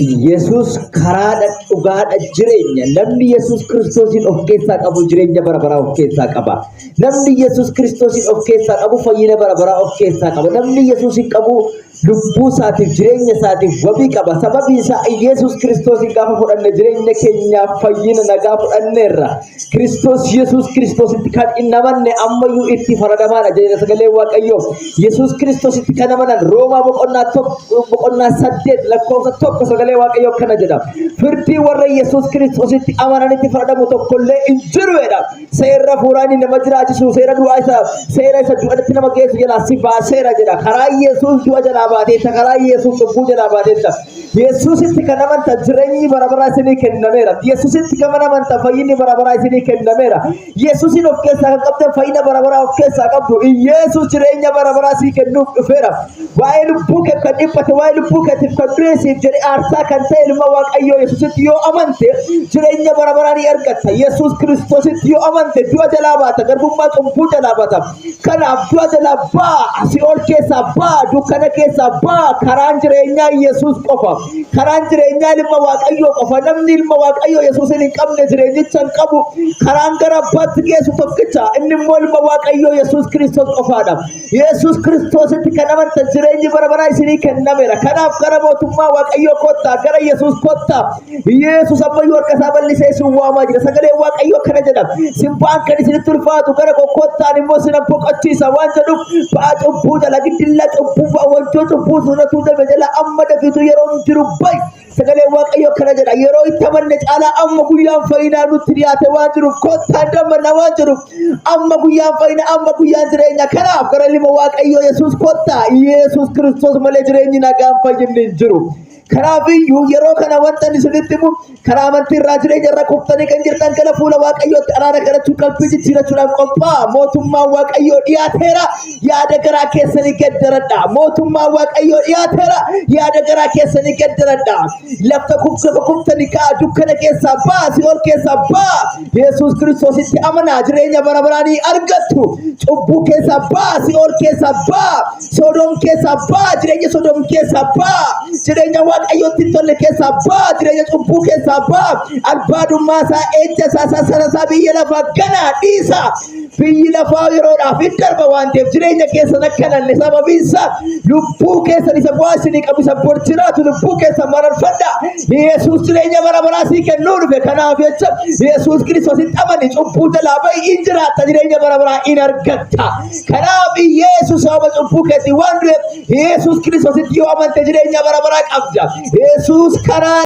Yesuus karaadha, dhugaadha, jireenya. Namni Yesuus Kiristoosiin of keessaa qabu jireenya bara baraa of keessaa qaba. Namni Yesuus Kiristoosiin of keessaa qabu fayyina bara baraa of keessaa qaba. Namni Yesuusin qabu lubbuu isaatiif, jireenya isaatiif wabii qaba. Sababiin isaa Yesuus Kiristoosiin gaafa fudhanne jireenya keenyaaf fayyina nagaa fudhanneerra. Kiristoos Yesuus Kiristoositti kan hin amanne ammayyuu itti faradamaadha jedha sagalee Waaqayyoo. Yesuus Kiristoositti kan amanan Roomaa boqonnaa 1 boqonnaa 8 lakkoofsa 1 sagalee Waaqayyoo akkana jedha. Firdii warra Yesuus Kiristoositti amananitti faradamu tokkollee hin jiru jedha. Seerra hafuuraa inni nama jiraachisu seera du'aa isa seera isa du'atti nama geessu jalaa si baaseera jedha. Karaa Yesuus du'a jalaa baateetta, karaa Yesuus cubbuu jalaa baateetta. Yesuusitti kan amantan jireenyi bara baraa isinii kennameera. Yesuusitti kan amantan fayyinni bara baraa isinii kennameera. Yesuusin of keessaa kan qabdan fayyina bara baraa of keessaa qabdu. Yesuus jireenya bara baraa sii kennuuf dhufeera. Waa'ee lubbuu kee kan dhiphate, waa'ee lubbuu keetiif kan du'e siif jedhee aarsaa kan ta'e ilma Waaqayyoo Yesuusitti yoo amante jireenya bara baraa ni argatta. Yesuus Kiristoositti yoo amante du'a jalaa baata, garbummaa cubbuu jalaa baata. Kanaaf du'a jalaa baa, si'ool keessaa baa, dukkana keessaa baa. Karaan jireenyaa Yesuus qofa. Karaan jireenyaa ilma Waaqayyoo qofa. Namni ilma Waaqayyoo Yesuusin hin qabne jireenyicha hin qabu. Karaan gara Abbaatti geessu tokkicha. Inni immoo ilma Waaqayyoo Yesuus Kiristoos qofaadha. Yesuus Kiristoositti kan amantan jireenyi bara baraa isinii kennameera. Kanaaf gara mootummaa Waaqayyoo kottaa, gara Yesuus kottaa. Yesuus ammayyuu harka isaa bal'isee isin waamaa jira. Sagaleen Waaqayyoo akkana jedha. Isin ba'aan kan isinitti ulfaatu gara koo kottaan immoo isinan boqochiisa waan jedhuuf ba'aa cubbuu jala giddillaa cubbuu ba'a wanjoo cubbuu sirra tuutame jala amma dafiitu yeroon jiru ba'i. Sagaleen Waaqayyoo akkana jedha. Yeroo itti amanne caalaa amma guyyaan fayyinaa nutti dhiyaate waan jiruuf kottaan dammanna waan jiruuf amma guyyaan fayyinaa amma guyyaan jireenya kanaaf gara ilma Waaqayyoo Yesuus kottaa. Yesuus Kiristoos malee jireenyi nagaan fayyinni hin jiru. Kanaaf iyyuu yeroo kana wanta inni isinitti himu karaa amantii irraa jireenya irra kuftanii kan jirtan gara fuula Waaqayyootti araara kadhachuu qalbii jijjiirachuudhaaf qophaa'a. Mootummaan Waaqayyoo dhiyaateera. Yaada garaa keessanii geddaradha. Mootummaan Waaqayyoo dhiyaateera. Yaada garaa keessanii geddaradha. Lafta lafa kuftanii ka'a dukkana keessaa ba'a si'ool keessaa ba'a. Yesuus Kiristoositti amanaa jireenya bara baraa ni argattu. Cubbuu keessaa ba'a si'ool keessaa ba'a. Sodoom keessaa ba'a jireenya Sodoom keessaa ba'a. Jireenya Waaqayyootti hin tolle keessaa ba'a jireenya cubbuu keessaa ba'a. Albaadummaa isaa ejja isaa sassara isaa biyya lafaa ganaa dhiisa. Biyyi lafaa yeroodhaaf hin darba waan ta'eef jireenya keessan akka hin hanne sababiin isaa lubbuu keessan isa bu'aa isinii qabu isa bor jiraatu lubbuu keessan mararfadha. Yesuus jireenya bara baraa sii kennuu dhufe kanaaf jecha Yesuus Kiristoositti amani cubbuu jalaa bahi in jiraatta jireenya bara baraa in argatta. Kanaaf Yesuus sababa cubbuu keetii waan du'eef Yesuus Kiristoositti yoo amante jireenya bara baraa qabda. Yesuus karaa